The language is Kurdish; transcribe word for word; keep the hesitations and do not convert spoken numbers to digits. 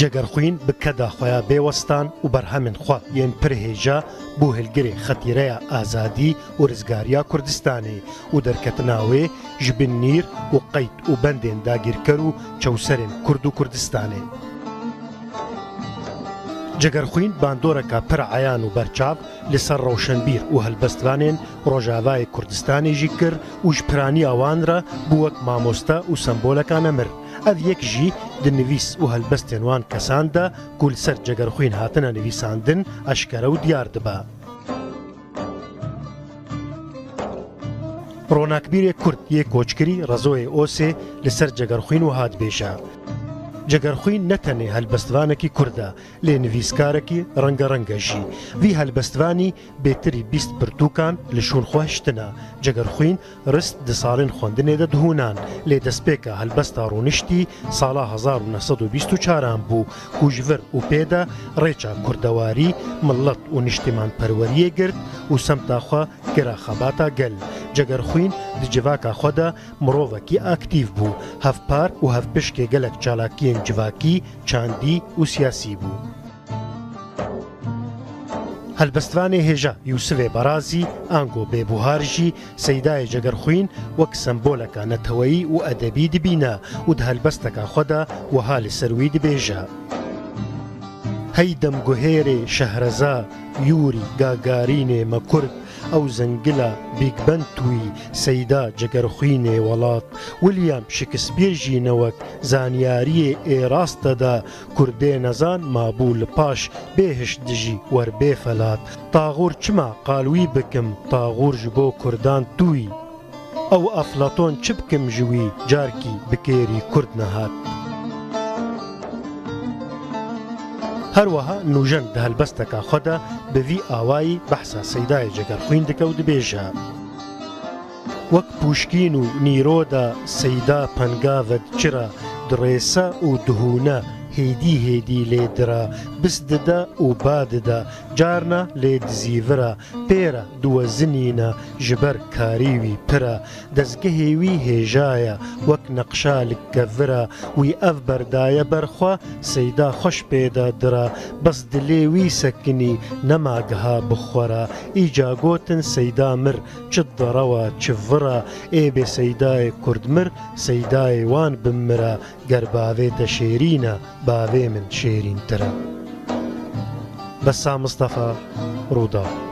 Cegerxwîn bi keda xwe ya bêwestan û berhemên xwe yên pir hêja bû hilgirê xetîreya azadî û rizgariya Kurdistanê û derketina wê ji bin nîr û qeyd û bendên dagîrker û çewserên Kurd û Kurdistanê. Cegerxwîn bandoreka pir eyan û berçav li ser rewşenbîr û helbestvanên Rojavayê Kurdistanê jî kir û ji piraniya wan re bû wek mamoste û semboleka nemir. Ev yek jî di nivîs û helbestên wan kesan de ku li ser Cegerxwîn hatine nivîsandin eşkere û diyar dibe. Ronakbîrê Kurd yê koçkirî Rezoyê Osê li ser Cegerxwîn wiha dibêje: Cegerxwîn ne tenê helbestvanekî Kurd e, lê nivîskarekî rengereng e jî. Vî helbestvanî bêtirî bîst pirtûkan li şûn xwe hiştine. Cegerxwîn rist di salên xwendinê de dihûnan, lê destpêka helbesta rûniştî sala hezar û neh sed û bîst û çaran bû, ku ji vir û pê de rêça kurdewarî, milet û niştîmanperweriyê girt û semta xwe kira xebata gel. Cegerxwîn di civaka xwe de mirovekî aktîf bû, hevpar û hevpişkê gelek çalakiyên civakî, çandî û siyasî bû. Helbestvanê hêja Yûsivê Barazî, ango Bêbuhar jî Seydayê Cegerxwîn wek semboleka neteweyî û edebî dibîne û di helbesteka xwe de wiha li ser wî dibêje: Hey demguhêrê Şehreza, Yûrî Gagarînê me Kurd, ew zengila Bîg Ben tu yî, Seyda Cegerxwînê welat. William Shakespeare jî ne wek zanyariyê ê rast te da, Kurdê nezan mabû li paş, bê hiş dijî wer bê felat. Taxûr çima qal wî bikim, taxûr ji bo Kurdan tu yî. Ew Eflaton çi bikim ji wî, carkî bi kêrî Kurd nehat. Her wiha Nûjen di helbesteka xwe de bi vî awayî behsa Seydayê Cegerxwîn dike û dibêje: Wek Pûşkîn û Nîro de Seyda penga ve diçira, dirêse û dihûne, hêdî hêdî lê dira, bis dide û ba dide, carna lê dizîvira, pê re diwezinîne, ji ber karî wî pir e. Dezgehê wî hêja ye, wek neqşa li kevir e, wî ev berdaye ber xwe, Seyda xweş pê de dire, bes dilê wî sekinî, nema giha bi xwe re. Îca gotin Seyda mir, çi derew e, çi vir e, ê bê Seydayê Kurd mir, Seydayê wan bimire, ger bavê te şêrîn e, bavê min şêrîntir e. Bessa Mistefa, Rûdaw.